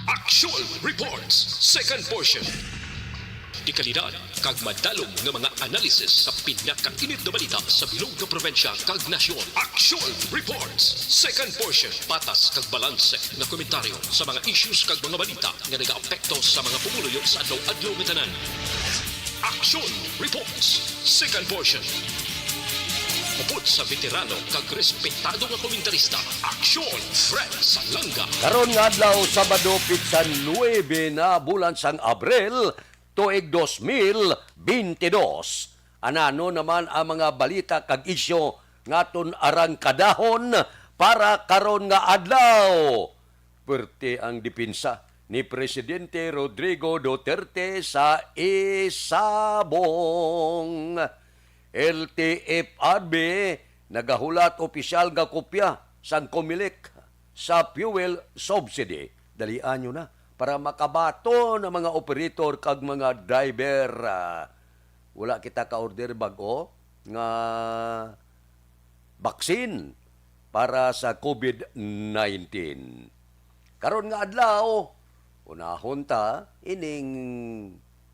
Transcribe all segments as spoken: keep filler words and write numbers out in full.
Action Reports, second portion. Dekalidad kag madalom nga mga analysis sa pinakainit nga balita sa bilog nga probinsya kag nasyon. Action Reports, second portion. Patas kag balanse nga komentaryo sa mga issues kag mga balita nga nagaapekto sa mga pumuluyo sa adlaw-adlaw nga tanan. Action Reports, second portion. Upod sa veterano kag respetado nga komentarista, Action Fred Salanga. Karon nga adlaw, Sabado, pitsa nuebe na bulan sang Abril, tuig dos mil binte dos. Anano naman ang mga balita kag isyu nga aton arangkadahon para karon nga adlaw? Perte ang depensa ni Presidente Rodrigo Duterte sa isabong. L T F R B nagahulat opisyal nga kopya sang Comelec sa fuel subsidy. Dalian nyo na para makabaton ang mga operator kag mga driver. Ah, wala kita ka-order bag-o nga vaccine para sa covid nineteen. Karon nga adlaw, unahon ta ining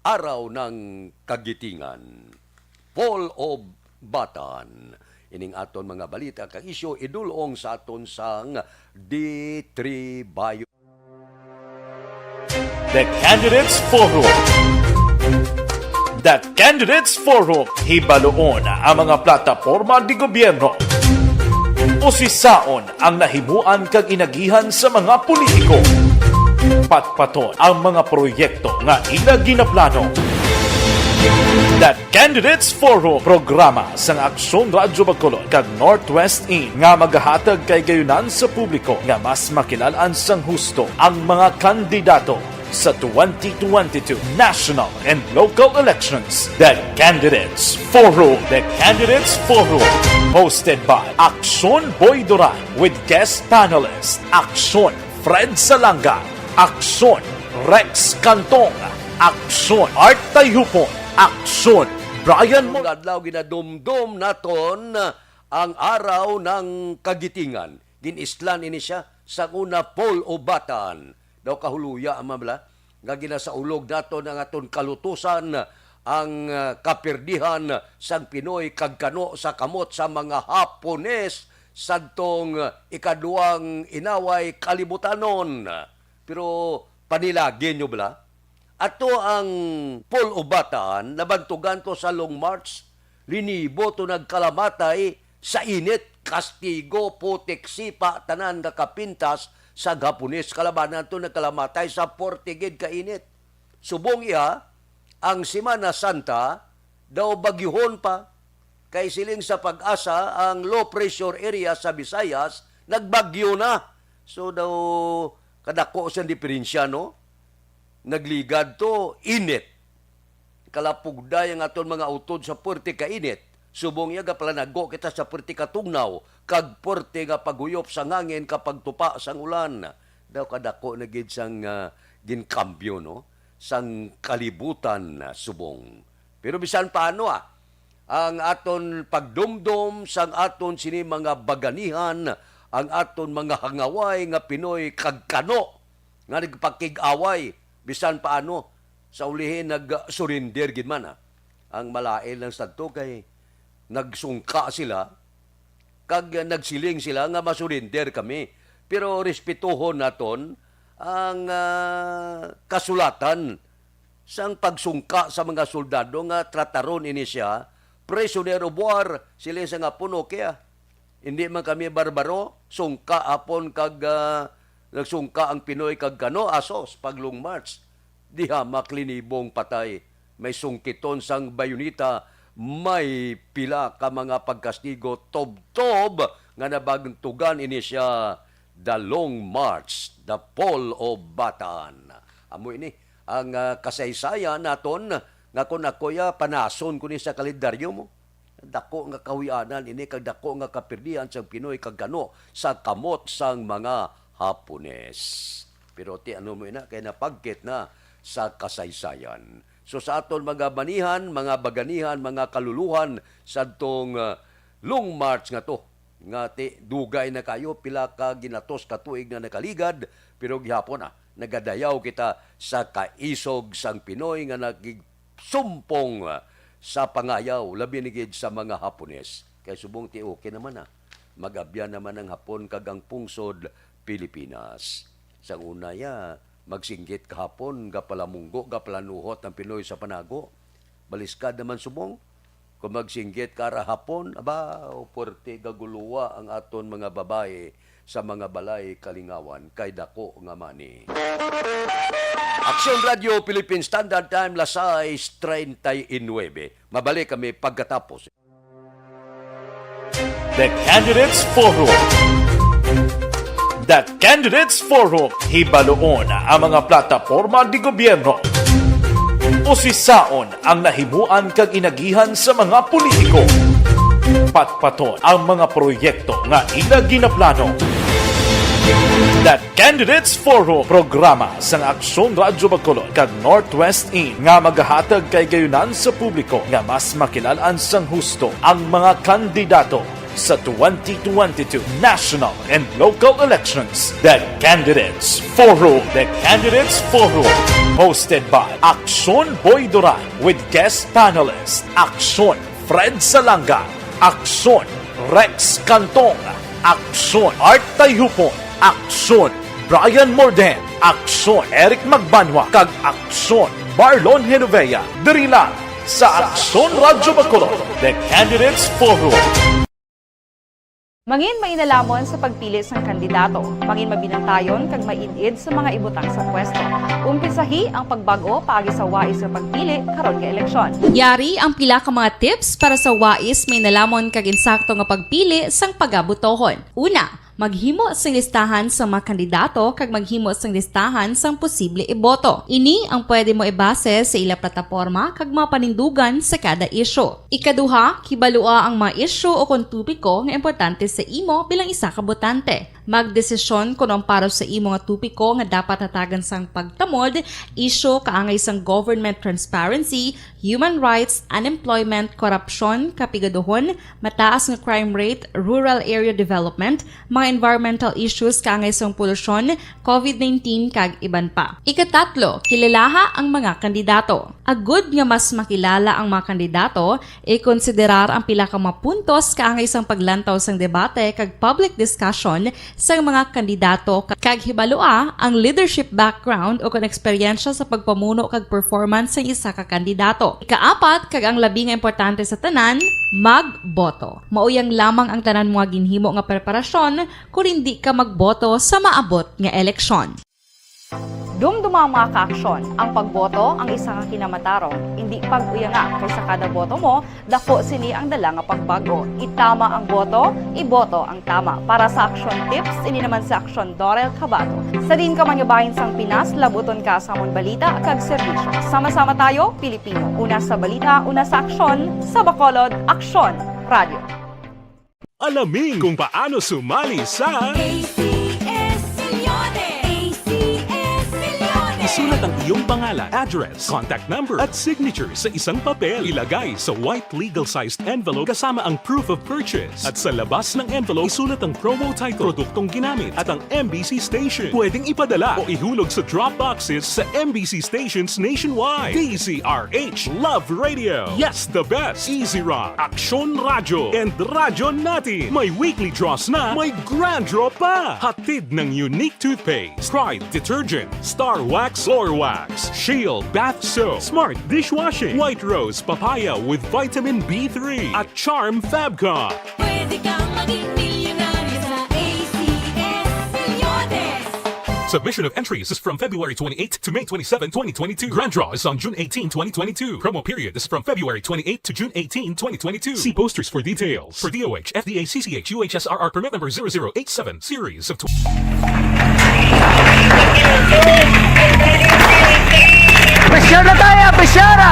araw ng kagitingan. Paul of Batan. Ining aton mga balita kag isyu idulong sa aton sang D three Bio. The Candidates Forum. The Candidates Forum. Hibaluon ang mga plataporma di gobyerno. Usisaon ang nahimuan kag inagihan sa mga politiko. Patpaton ang mga proyekto nga ila ginaplano. The Candidates Forum, programa sang Aksyon Radyo Bacolod kag Northwest In nga magahatag kay gayunan sa publiko nga mas makilal-an sang husto ang mga kandidato sa twenty twenty-two national and local elections. The Candidates Forum. The Candidates Forum, hosted by Aksyon Boy Duran with guest panelist Aksyon Fred Salanga, Aksyon Rex Cantong, Aksyon Art Tayhupon, Aksyon Brian Mo- Adlaw ginadumdom naton ang araw ng kagitingan. Gin-islan ini siya sa una, Paul Obatan. Daw kahuluya, ama bala, nga ginasaulog naton ang aton kalutusan, ang, ah, kapirdihan sang Pinoy kag kano sa kamot sa mga Hapones sadtong, ah, ikaduwang inaway kalibutanon. Pero panilagin nyo bala? Ato ang Paul Obatan, nabantugan to sa Long March, linibo to nagkalamatay sa init, kastigo, putik, sipa, tanan nga kapintas sa Hapones. Kalabanan to nagkalamatay sa forty gid ka init. Subong iya, ang Semana Santa daw bagyuhon pa, kay siling sa PAGASA, ang low pressure area sa Visayas nagbagyo na. So daw kadako sa diferensya, no? Nagligad to init. Kalapugday ang aton mga utod sa puwerte ka init. Subong iya, gapalanago kita sa puwerte ka tugnaw kag puwerte nga paghuyop sang hangin kag pagtupa sang ulan. Daw kadako na gid sang, ah, ginkambyo, no, sang kalibutan, ah, subong. Pero bisan paano, ah, ang aton pagdumdom sang aton sini mga baganihan, ang aton mga hangaway nga Pinoy kag kano nga nagpakig-away, bisan paano, sa ulihi nag-surrender gid man, ah. Ang malain lang sadto kay nagsungka sila, kag nagsiling sila nga, "Masurinder kami." Pero respetuhon naton ang, ah, kasulatan sang pagsungka sa mga soldado nga trataron ini siya prisoner of war. Sila sa nga puno kaya, "Hindi man kami barbaro, sungka apon kag, ah, nagsungka ang Pinoy kag kano, asos, pag Long March." Diha maklinibong patay, may sungkiton sang bayoneta, may pila ka mga pagkastigo tubtob nga nabantugan ini siya, the Long March, the Fall of Batan. Amo ini ang, ah, kasaysayan naton nga kon ako ya panason ko ni sa kalendaryo mo. Dako nga kahuy-anan ini kag dako nga kapirdihan sang Pinoy kag kano sa kamot sang mga Hapones. Pero ti ano mo ina kay napagkit na sa kasaysayan. So sa aton mga banihan, mga baganihan, mga kaluluhan sadtong, ah, Long March nga to, Nga ti dugay na kayo, pila ka ginatos ka tuig na nakaligad, pero gihapon, ah, nagadayaw kita sa kaisog sang Pinoy nga nagigsumpong, ah, sa pangayaw, labi na gid sa mga Hapones. Kay subong ti okay naman, ah. Mag-abyan naman ang Hapon kag ang pungsod Pilipinas. Sang una ya, magsinggit ka Hapon, gapalamunggo, gapalanuhot ang Pinoy sa panago. Baliskad naman subong, kung magsinggit ka ra Hapon, aba, puwerte gaguluwa ang aton mga babayi sa mga balay kalingawan kay dako nga money. Aksyon Radio Philippine Standard Time, las sais treinta y nueve. Mabalik kami pagkatapos. The Candidates Forum. The Candidates Forum. Hibaluon ang mga plataporma di gobyerno. Usisaon ang nahimuan kag inagihan sa mga politiko. Patpaton ang mga proyekto nga ila ginaplano. The Candidates Forum, programa sang Aksyon Radyo Bacolod kag Northwest In nga magahatag kahigayunan sa publiko nga mas makilal-an sang husto ang mga kandidato sa twenty twenty-two national and local elections. The Candidates Forum. The Candidates Forum, hosted by Aksyon Boy Duran with guest panelist Aksyon Fred Salanga, Aksyon Rex Cantong, Aksyon Art Tayhupon, Aksyon Brian Morden, Aksyon Eric Magbanwa, kag Aksyon Marlon Genovea, diri lang sa Aksyon Radyo Bacolod, The Candidates Forum. Mangin mainalamon sa pagpili sang kandidato, mangin mabinantayon kag maid-id sa mga ibutang sa pwesto. Umpisahi ang pagbag-o paagi sa wais nga pagpili karon nga eleksyon. Yari ang pila ka mga tips para sa wais, mainalamon kag insakto nga pagpili sang pagabotohon. Una, maghimo sing listahan sa mga kandidato kag maghimo sing listahan sang posible iboto. Ini ang pwede mo ibase sa ila plataporma kag mga panindugan sa kada isyu. Ikaduha, kibalua ang mga isyu o kon topiko nga importante sa imo bilang isa ka botante. Magdesisyon kon ang para sa imo nga topiko nga dapat hatagan sang pagtamod, isyu kaangay sang government transparency, human rights, unemployment, korupsyon, kapigaduhon, mataas nga crime rate, rural area development, mga environmental issues kaangay sang polusyon, covid nineteen, kag iban pa. Ikatatlo, kilalaha ang mga kandidato. Agud nga mas makilala ang mga kandidato, ikonsiderar ang pila ka mga puntos kaangay sang paglantaw sang debate kag public discussion sang mga kandidato, kag hibalua ang leadership background o kon eksperyensya sa pagpamuno kag performance sang isa ka kandidato. Ikaapat, kag ang labi nga importante sa tanan, magboto. Mao yang lamang ang tanan mo nga ginhimo nga preparasyon kon indi ka magboto sa maabot nga eleksyon. Dumduma, mga kaaksyon, ang pagboto ang isa ka kinamatarong, indi pag-uyanga, kay sa kada boto mo, dako sini ang dala nga pagbag-o. Itama ang boto, iboto ang tama. Para sa Aksyon Tips, ini naman si Aksyon Dorel Cabato. Sa diin ka man nga bahin sang Pinas, labuton ka sa amon balita kag serbisyo. Sama-sama tayo, Pilipino. Una sa balita, una sa aksyon, sa Bacolod, Aksyon Radio. Alamin kung paano sumali sa A C S Millones! A C S Millones! Isulat ang iyong pangalan, address, contact number, at signature sa isang papel. Ilagay sa white legal-sized envelope kasama ang proof of purchase. At sa labas ng envelope, isulat ang promo title, produktong ginamit, at ang M B C station. Pwedeng ipadala o ihulog sa drop boxes sa M B C stations nationwide. D Z R H Love Radio. Yes, the best. Easy Rock, Aksyon Radyo, and Radyo Natin. May weekly draws na, may grand draw pa. Hatid ng Unique Toothpaste, Pride Detergent, Star Wax Floor Wax, Shield Bath Soap, Smart Dishwashing, White Rose Papaya with Vitamin B three, at Charm Fabcon. Pwede kang maging milyonaryo sa A C S Millones. Submission of entries is from February twenty-eighth to May twenty-seven, twenty twenty-two. Grand draw is on June eighteen, twenty twenty-two. Promo period is from February twenty-eighth to June eighteen, twenty twenty-two. See posters for details. For D O H, F D A, C C H, U H S R R permit number zero zero eight seven, series of tw- Pressure na tayo! Pressure!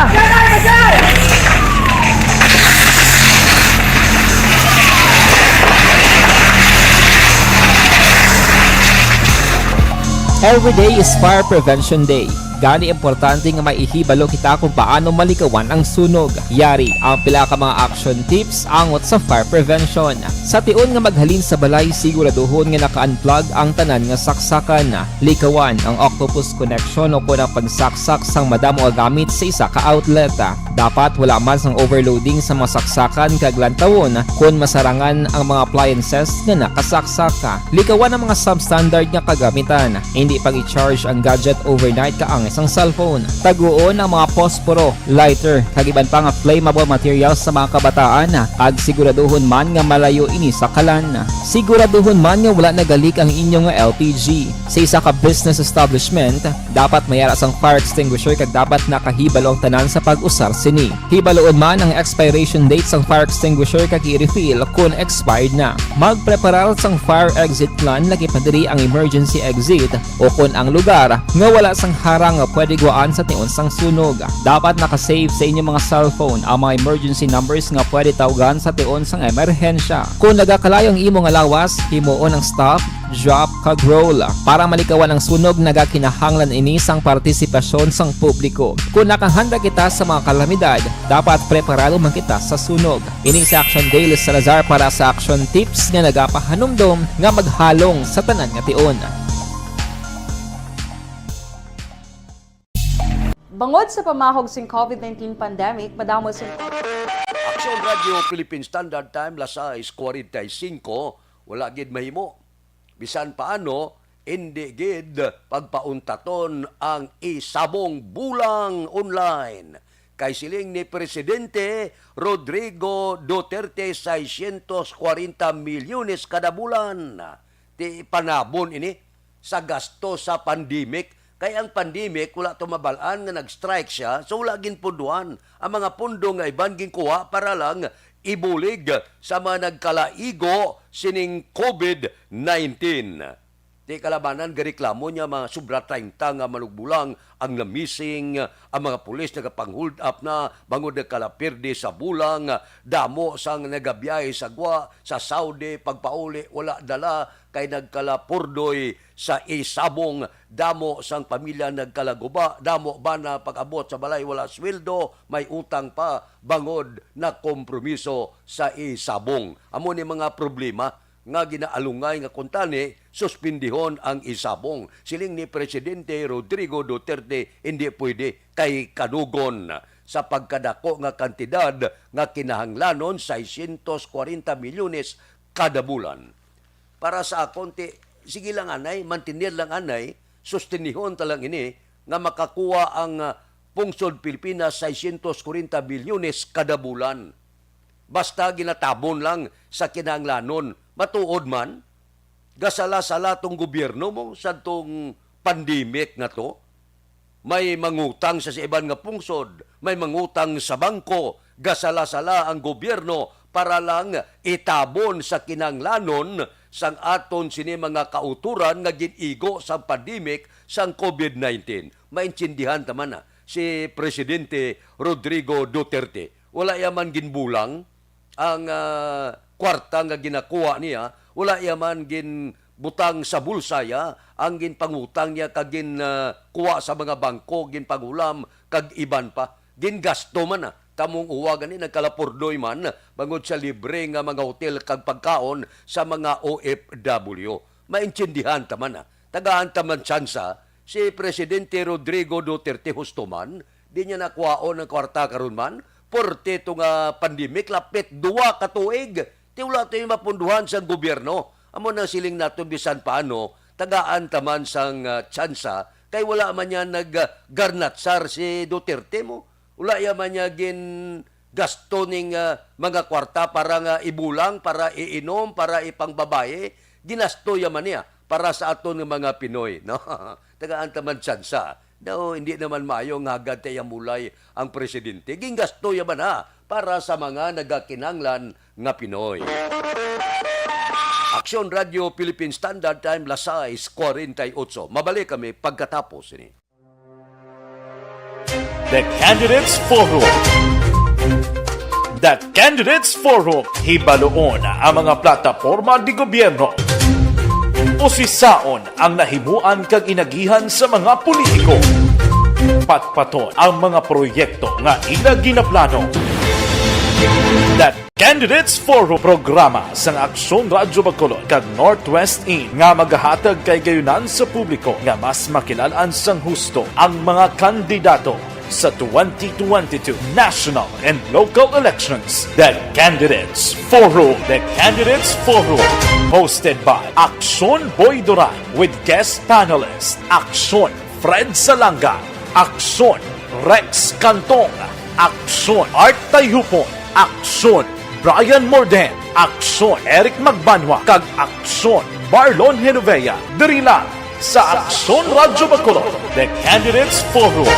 Every day is Fire Prevention Day. Gani, importante nga maihibalo kita kung paano malikawan ang sunog. Yari ang pila ka mga action tips angot sa fire prevention. Sa tion nga maghalin sa balay, siguraduhon nga naka-unplug ang tanan nga saksakan. Likawan ang octopus connection o kon ang pagsaksak sang madamo nga gamit sa isa ka outlet. Dapat wala man sang overloading sa mga saksakan kag lantawon kon masarangan ang mga appliances nga nakasaksak. Likawan ang mga substandard nga kagamitan. Hindi pag-i-charge ang gadget overnight kaangay sang cellphone. Taguon ang mga posporo, lighter, kag iban pa nga flammable materials sa mga kabataan, kag siguraduhon man nga malayo ini sa kalan. Siguraduhon man nga wala nagalik ang inyo nga L P G. Sa isa ka business establishment, dapat may ara sang fire extinguisher kag dapat nakahibalo ang tanan sa pag-usar sini. Hibaluon man ang expiration date sang fire extinguisher kag i-refill kon expired na. Magpreparar sang fire exit plan, lagi pa diri ang emergency exit o kon ang lugar nga wala sang harang nga pwede guwaan sa tion sang sunog. Dapat naka-save sa inyo mga cellphone ang mga emergency numbers nga pwede tawgan sa tion sang emerhensya. Kon nagakalayo ang imo nga lawas, himuon ang stop, drop, kag roll. Para malikawan ang sunog, nagakinahanglan ini sang partisipasyon sang publiko. Kon nakahanda kita sa mga kalamidad, dapat preparado man kita sa sunog. Ini si Action Dale Salazar para sa Action Tips nga nagapahanumdom nga maghalong sa tanan nga tion. Bangod sa pamahog sing covid nineteen pandemic, madamo sing Aksyon Radyo Philippine Standard Time, las sais cuarenta y cinco, wala gid mahimo. Bisan paano, indi gid pagpauntaton ang Isabong Bulang Online. Kay siling ni Presidente Rodrigo Duterte, seiscientos cuarenta milyones kada bulan. Ti panabon ini sa gasto sa pandemic. Kay ang pandemic, wala to mabal-an nga nag-strike siya, so wala ginpunduhan. Ang mga pundo nga iban ginkuha para lang ibulig sa mga nagkalaigo sining covid nineteen. Di kalabanan, gareklamo niya mga sobra treinta nga manugbulang ang na-missing, ang mga pulis nagapang-hold up na bangod nagkalapirdi sa bulang, damo sang nagabiyahe sa gwa, sa Saudi, pagpauli, wala dala, kay nagkalapurdoy sa Isabong, damo sang pamilya nagkalaguba, damo bana pag-abot sa balay wala sweldo, may utang pa, bangod na kompromiso sa Isabong. Amo ni mga problema nga ginaalungay nga kuntani, suspindihon ang Isabong. Siling ni Presidente Rodrigo Duterte, hindi pwede kay kadugon sa pagkadako nga kantidad nga kinahanglanon, seiscientos cuarenta milyones kada bulan. Para sa akon, ti, sige lang anay, mantener lang anay, sustinihon ta lang ini, nga makakuha ang, ah, pungsod Pilipinas seiscientos cuarenta milyones kada bulan. Basta ginatabon lang sa kinahanglanon. Matuod man, gasala-sala tong gobyerno mo sa tong pandemic nga to. May mangutang sa, sa iban nga pungsod, may mangutang sa bangko, gasala-sala ang gobyerno para lang itabon sa kinahanglanon sang aton sini mga kautoran nga gin-igo sang pandemic sang covid nineteen. Maintindihan ta man na si Presidente Rodrigo Duterte. Wala iya man ginbulang ang, ah, kwarta nga ginakuha niya, wala iya man ginbutang sa bulsa iya ang ginpangutang niya kag gin, ah, kuha sa mga bangko, ginpangulam kag iban pa. Gingasto man na. Tamong uwa gani nagkalapurdoy man bangod sa libre nga mga hotel kag pagkaon sa mga O F W. Maintindihan ta man na. Tagaan ta man tsansa si Presidente Rodrigo Duterte, husto man, di niya nakuhaon ang kwarta karon man. Porte to nga pandemic, lapit duwa ka tuig, ti wala to yung mapunduhan sa gobyerno. Amo nang siling naton, bisan paano, tagaan ta man sang, ah, tsansa, kay wala man niya nag, ah, garnatsar si Duterte mo. Wala iya man niya gin gasto ning, ah, mga kwarta para nga ibulang, para iinom, para ipangbabaye. Ginasto iya man niya para sa aton nga mga Pinoy, no? Tagaan ta man tsansa. No, hindi naman maayo nga hagad ta iya mulay ang presidente. Gingasto iya man, ha, para sa mga nagakinanglan nga Pinoy. Aksyon Radyo Philippine Standard Time, las sais cuarenta y ocho. Mabalik kami pagkatapos ini. The Candidates Forum. The Candidates Forum, hibaluon ang mga plataporma de gobierno. Usisaon ang nahimuan kag inagihan sa mga politiko. Patpaton ang mga proyekto nga ila ginaplano. The Candidates Forum, programa sang Aksyon Radyo Bacolod kag Northwest Inn nga magahatag kahigayonan sa publiko nga mas makilalan sang husto ang mga kandidato sa twenty twenty-two national and local elections. The Candidates Forum. The Candidates Forum, hosted by Aksyon Boy Duran with guest panelist Aksyon Fred Salanga, Aksyon Rex Cantong, Aksyon Art Tayhupon, Aksyon Brian Morden, Aksyon Eric Magbanwa, kag Aksyon Marlon Genovea. Diri lang sa Aksyon Radyo Bacolod, The Candidates Forum.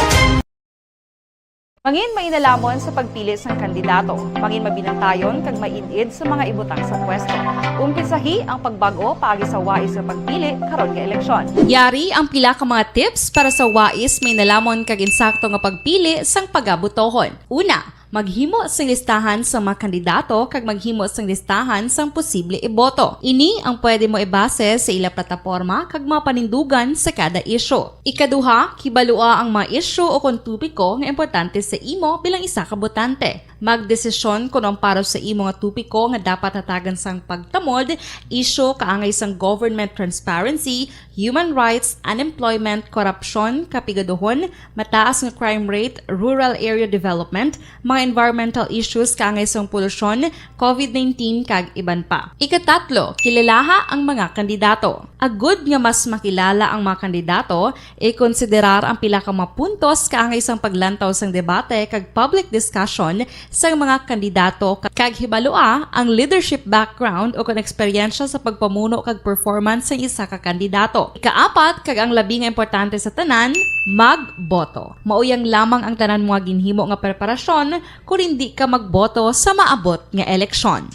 Mangin mainalomon sa pagpili sang kandidato. Mangin mabinantayon kag maid-id sa mga ibutang sa pwesto. Umpisahi ang pagbag-o paagi sa wais nga pagpili karon nga eleksyon. Yari ang pila ka mga tips para sa wais mainalomon kag insakto nga pagpili sang pagabotohon. Una, maghimo sing listahan sa mga kandidato kag maghimo sing listahan sang posible iboto. Ini ang pwede mo ibase sa ila plataporma kag mga panindugan sa kada isyu. Ikaduha, kibalua ang mga isyu o kon topiko nga importante sa imo bilang isa ka botante. Magdesisyon kon ang para sa imo nga topiko nga dapat hatagan sang pagtamod, isyu kaangay sang government transparency, human rights, unemployment, korupsyon, kapigaduhon, mataas nga crime rate, rural area development, mga environmental issues kaangay sang polusyon, covid nineteen, kag iban pa. Ikatatlo, kilalaha ang mga kandidato. Agud nga mas makilala ang mga kandidato, ikonsiderar ang pila ka mga puntos kaangay sang paglantaw sang debate kag public discussion sang mga kandidato, kag hibalua ang leadership background o kon eksperyensya sa pagpamuno kag performance sang isa ka kandidato. Ikaapat, kag ang labi nga importante sa tanan, magboto. Mauyang lamang ang tanan mo nga ginhimo nga preparasyon kon indi ka magboto sa maabot nga eleksyon.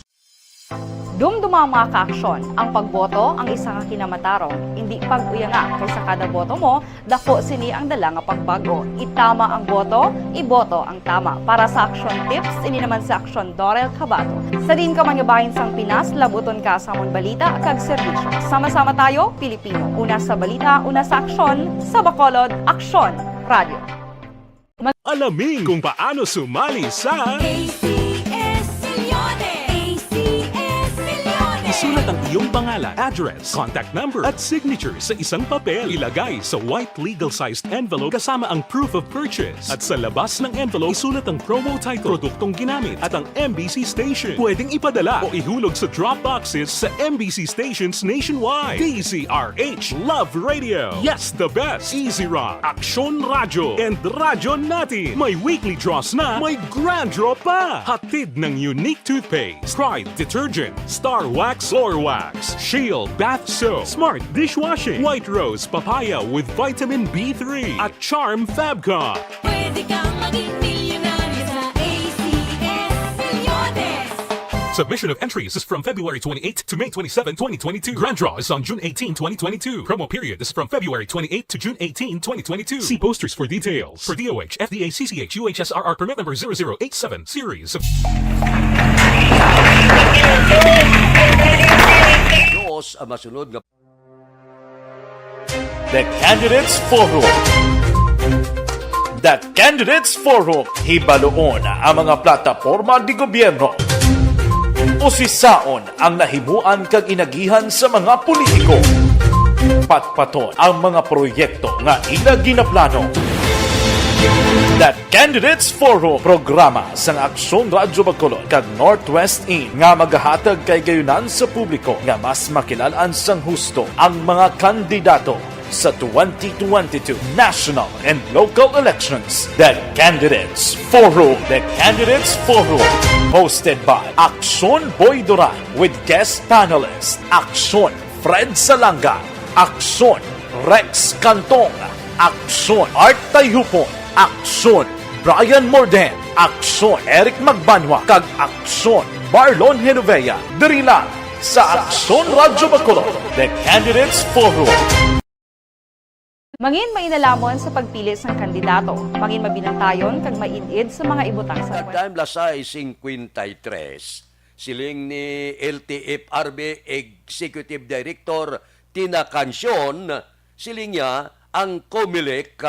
Dumduma ang mga kaaksyon. Ang pagboto ang isa ka kinamatarong. Indi pag-uyanga, kay sa kada boto mo, dako sini ang dala nga pagbago. Itama ang boto, iboto ang tama. Para sa Aksyon Tips, ini naman si Aksyon Dorel Cabato. Sa diin ka man nga bahin sang Pinas, labuton ka sa amon balita kag serbisyo. Sama-sama tayo, Pilipino. Una sa balita, una sa aksyon, sa Bacolod, Aksyon Radio. Alamin kung paano sumali sa A C S Millones. A C S Millones. Isulat ang iyong pangalan, address, contact number, at signature sa isang papel. Ilagay sa white legal-sized envelope kasama ang proof of purchase. At sa labas ng envelope, isulat ang promo title, produktong ginamit, at ang M B C station. Pwedeng ipadala o ihulog sa drop boxes sa M B C stations nationwide. D Z R H Love Radio. Yes, the best. Easy Rock, Aksyon Radyo, and Radyo Natin. May weekly draws na, may grand draw pa. Hatid ng Unique Toothpaste, Pride Detergent, Star Wax Floor Wax, Shield Bath Soap, Smart Dishwashing, White Rose Papaya with Vitamin B three, at Charm Fabcon. Pwede kang maging milyonaryo sa A C S Millones. Submission of entries is from February twenty-eighth to May twenty-seven, twenty twenty-two. Grand draw is on June eighteen, twenty twenty-two. Promo period is from February twenty-eighth to June eighteen, twenty twenty-two. See posters for details. For D O H, F D A, C C H, U H S R R permit number zero zero eight seven series of Dios ang masunod nga The Candidates Forum. The Candidates Forum, hibaluon ang mga plataporma de gobyerno. Usisaon ang nahimuan kag inagihan sa mga politiko. Patpaton ang mga proyekto nga ila ginaplano. The Candidates Forum, programa sang Aksyon Radyo Bacolod kag Northwest Inn nga magahatag kahigayonan sa publiko nga mas makilalan sang husto ang mga kandidato sa twenty twenty-two national and local elections. The Candidates Forum. The Candidates Forum, hosted by Aksyon Boy Duran with guest panelist Aksyon Fred Salanga, Aksyon Rex Cantong, Aksyon Art Tayhupon, Aksyon Brian Morden, Aksyon Eric Magbanwa, kag Aksyon Marlon Genovea. Diri lang sa Aksyon Radyo Bacolod, The Candidates Forum. Mangin mainalomon sa pagpili sang kandidato. Mangin mabinantayon kag maid-id sa mga ibutang sa Time, las sais cincuenta y tres. Siling ni L T F R B Executive Director Tina Cancion, siling niya ang Comelec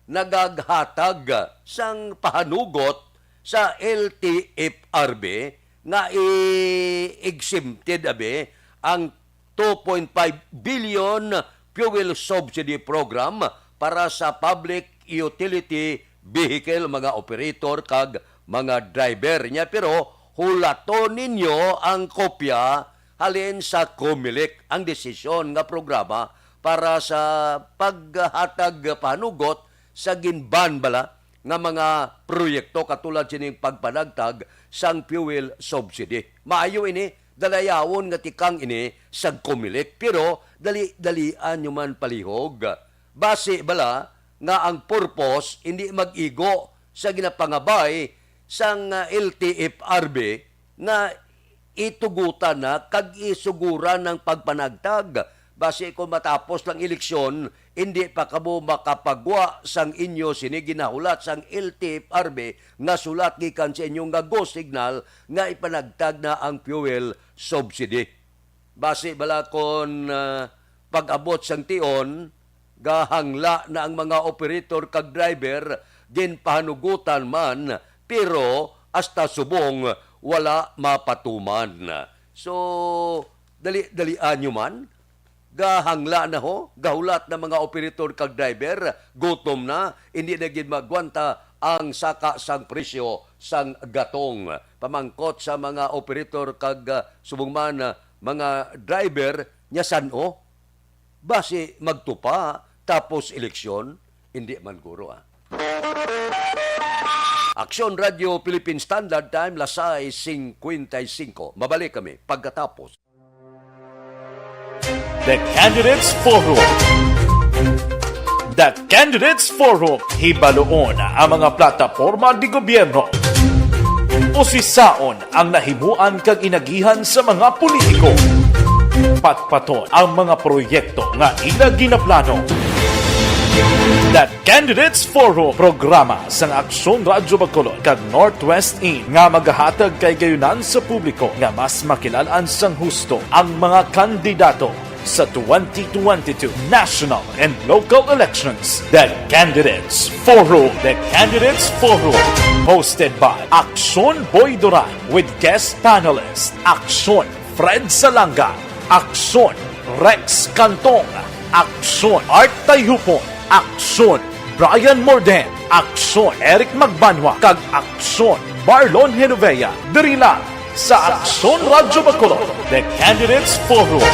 nagaghatag sang pahanugot sa L T F R B nga i-, exempted abi ang two point five billion fuel subsidy program para sa public utility vehicle, mga operator kag mga driver niya. Pero hulaton ninyo ang kopya halin sa Comelec ang desisyon nga programa para sa paghatag panugot sa ginban bala nga mga proyekto katulad sining pagpanagtag sang fuel subsidy. Maayo ini, dalayawon nga tikang ini sa Comelec, pero dali-dalian nyo man palihog. Basi bala nga ang purpose hindi mag-igo sa ginapangabay sang, ah, L T F R B nga itugutan na kag isuguran ang pagpanagtag. Basi kon matapos lang eleksyon, hindi pa kamo makapagwa sang inyo sini ginahulat sang L T F R B nga sulat gikan sa inyo nga go signal nga ipanagtag na ang fuel subsidy. Basi bala kon, ah, pag-abot sang tion, gahangla na ang mga operator kag driver, ginpahanugutan man, pero hasta subong wala mapatuman. So, dali-dalian nyo man. Gahangla na ho, gahulat na mga operator kag driver, gutom na, hindi na gid magwanta ang saka sang presyo sang gatong. Pamangkot sa mga operator kag, ah, subong man, ah, mga driver, nya san-o? Basi magtupa tapos eleksyon? Hindi man guro, ah. Aksyon Radio Philippine Standard Time, las sais cincuenta y cinco. Mabalik kami pagkatapos. The Candidates Forum. The Candidates Forum, hibaluon ang mga plataporma di gobyerno. Usisaon ang nahimuan kag inagihan sa mga politiko. Patpaton ang mga proyekto nga ila ginaplano. The Candidates Forum, programa sang Aksyon Radyo Bacolod kag Northwest In nga magahatag kay gayunan sa publiko nga mas makilal-an sang husto ang mga kandidato sa twenty twenty-two national and local elections. The Candidates Forum. The Candidates Forum, hosted by Aksyon Boy Duran with guest panelist Aksyon Fred Salanga, Aksyon Rex Cantong, Aksyon Art Tayhupon, Aksyon Brian Morden, Aksyon Eric Magbanwa, kag Aksyon Marlon Genovea. Diri lang sa Aksyon Radyo Bacolod, The Candidates Forum.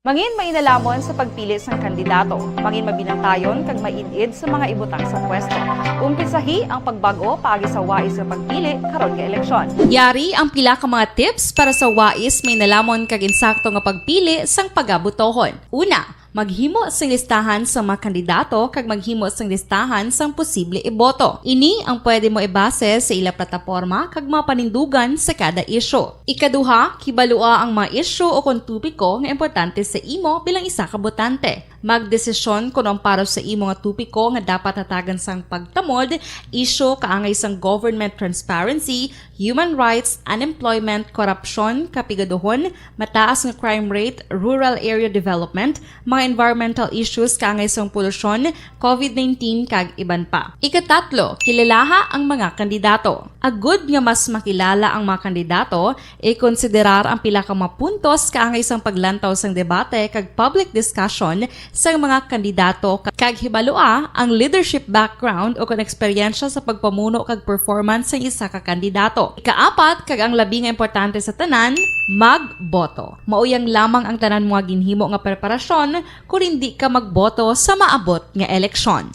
Mangin mainalamon sa pagpili sang kandidato. Mangin mabinantayon kag maid-id sa mga ibutang sa pwesto. Umpisahi ang pagbag-o paagi sa wais nga pagpili karon nga eleksyon. Yari ang pila ka mga tips para sa wais, mainalamon kag insakto nga pagpili sang pagabotohon. Una, maghimo sing listahan sa mga kandidato kag maghimo sing listahan sang posible iboto. Ini ang pwede mo ibase sa ila plataporma kag mga panindugan sa kada isyu. Ikaduha, kibalua ang mga isyu o kon topiko nga importante sa imo bilang isa ka botante. Magdesisyon kon ang para sa imo nga topiko nga dapat hatagan sang pagtamod, isyu kaangay sang government transparency, human rights, unemployment, korupsyon, kapigaduhon, mataas nga crime rate, rural area development, mga environmental issues kaangay sang polusyon, covid nineteen, kag iban pa. Ikatatlo, kilalaha ang mga kandidato. Agud nga mas makilala ang mga kandidato, ikonsiderar ang pila ka mga puntos kaangay sang paglantaw sang debate kag public discussion sang mga kandidato, kag hibalua ang leadership background o kon eksperyensya sa pagpamuno kag performance sang isa ka kandidato. Ikaapat, kag ang labi nga importante sa tanan, magboto. Mao yang lamang ang tanan mo nga ginhimo nga preparasyon kon indi ka magboto sa maabot nga eleksyon.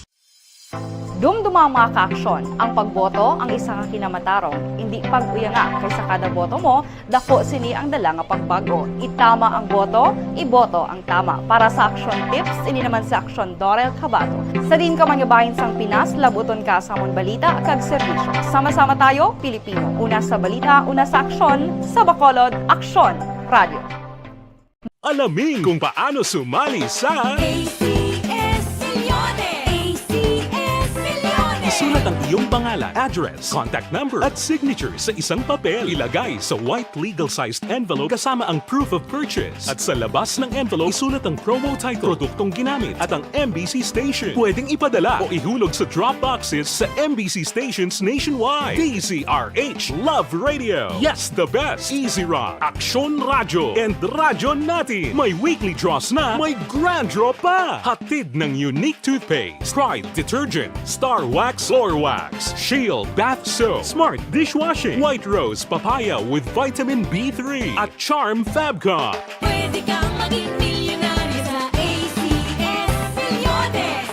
Dumduma, mga kaaksyon, ang pagboto ang isa ka kinamatarong, indi pag-uyanga, kay sa kada boto mo, dako sini ang dala nga pagbag-o. Itama ang boto, iboto ang tama. Para sa Aksyon Tips, ini naman si Aksyon Dorel Cabato. Sa diin ka man nga bahin sang Pinas, labuton ka sa amon balita kag serbisyo. Sama-sama tayo, Pilipino. Una sa balita, una sa aksyon, sa Bacolod, Aksyon Radio. Alamin kung paano sumali sa A C S Milyones! A C S Milyones! Isulat ang iyong pangalan, address, contact number, at signature sa isang papel. Ilagay sa white legal-sized envelope kasama ang proof of purchase. At sa labas ng envelope, isulat ang promo title, produktong ginamit, at ang M B C station. Pwedeng ipadala o ihulog sa drop boxes sa M B C stations nationwide. D Z R H Love Radio. Yes, the best. Easy Rock, Aksyon Radyo, and Radyo Natin. May weekly draws na, may grand draw pa. Hatid ng Unique Toothpaste, Pride Detergent, Star Wax Floor Wax, Shield Bath Soap, Smart Dishwashing, White Rose Papaya with Vitamin B three, at Charm Fabcon. Pwede kang maging milyonaryo sa A C S Milyones.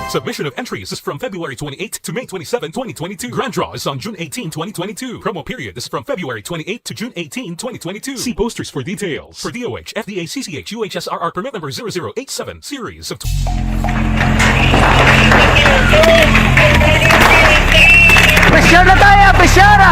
Submission of entries is from February twenty-eighth to May twenty-seven, twenty twenty-two. Grand draw is on June eighteen, twenty twenty-two. Promo period is from February twenty-eighth to June eighteen, twenty twenty-two. See posters for details. For D O H, F D A, C C H, U H S R R permit number zero zero eight seven, series of Pressure na tayo! Pressure na!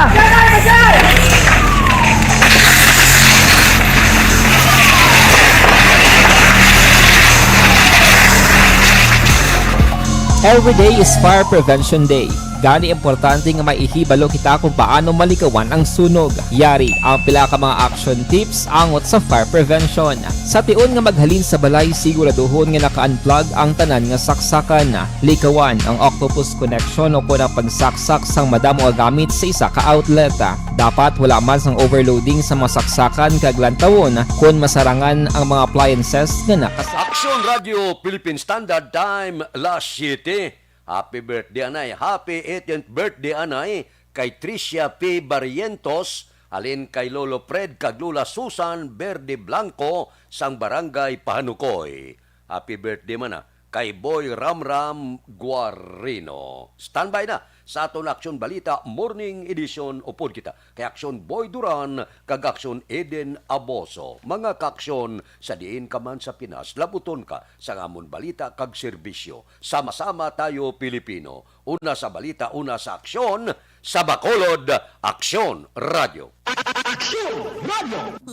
Every day is Fire Prevention Day. Gani importante nga may ihibalo kita kung paano malikawan ang sunog. Yari ang pila ka mga action tips angot sa fire prevention. Sa tion nga maghalin sa balay, siguraduhon nga naka-unplug ang tanan nga saksakan. Likawan ang octopus connection o kon ang pagsaksak sang madamo nga gamit sa isa ka outlet. Dapat wala man sang overloading sa mga saksakan kag lantawon kon masarangan ang mga appliances nga nakasak. Aksyon Radyo Philippine Standard Time, las siyete. Happy birthday, anay. Happy eighteenth birthday, anay, kay Tricia P. Barrientos, halin kay Lolo Fred kag Lola Susan Verde Blanco sang Barangay Pahanukoy. Happy birthday man, ah, kay Boy Ramram Guarino. Standby na sa aton Aksyon Balita Morning Edition. Upod kita kay Aksyon Boy Duran kag Aksyon Eden Aboso. Mga kaaksyon, sa diin ka man sa Pinas, labuton ka sang amon balita kag serbisyo. Sama-sama tayo, Pilipino. Una sa balita, una sa aksyon, sa Bacolod, Aksyon Radyo. Aksyon Radyo!